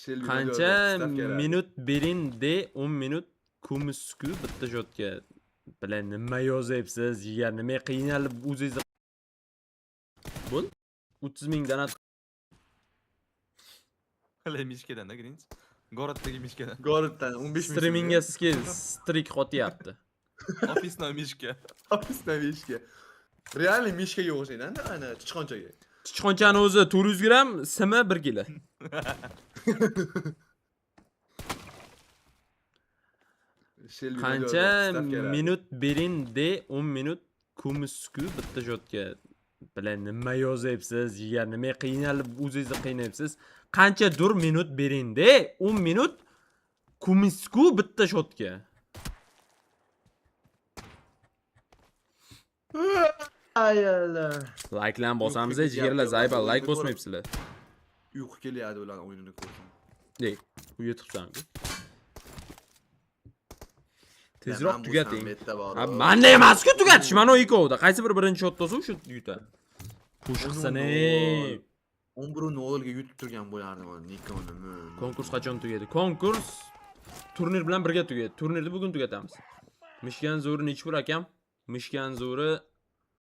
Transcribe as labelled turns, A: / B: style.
A: Shelby
B: Qancha
A: stavka
B: minut bering de 10 minut kumusku bitta shotga. Bilan nima yozyapsiz, jigar, nima qiynalib o'zingizni. Bo'l. 30 ming donat.
C: Hali mishkadan da Grinch. Goroddagi mishkadan.
A: Goroddan 15 ming.
B: Streamingga sizga strik qotyapti.
C: Ofisnoy mishka.
A: Ofisdan mishka. Реально mishkaga o'xshaydi, ana sichqonchaga.
B: Sichqonchani o'zi 400 gramm, simi 1 kilo.
A: Shelby
B: Qancha
A: stavka
B: minut bering de 10 minut kumusku bitta shotga. Bilan nima yozyapsiz, jigar, nima qiynalib o'zingizni qiynayapsiz. Qancha dur minut bering de 10 minut kumusku bitta shotga.
A: Ay Allah.
B: Like'larni bosamiz,
A: Uyqu
B: jigarlar,
A: kelyapti,
B: zayba
A: o'yinni
B: like
A: ko'rib.
B: bosmayapsizlar.
A: Uyqu kelyapti ularning o'yinini ko'rsam.
B: Ey, uyga tiqsan-ku. Tezroq
A: Man bo'lsam
B: tugating.
A: bu yerda bor.
B: Ha, manda emas-ku tugatish, mana ikkovda. Qaysi biri birinchi shot bo'lsa, o'sha yutadi. Push qilsin, ey.
A: 11-0 ga yutib turgan bo'lardim mana Nikoni.
B: Konkurs qachon tugaydi? Konkurs turnir bilan birga tugaydi. Turnirni bugun tugatamiz. Mishkan zo'ri nechi pul akam? Mishkan zo'ri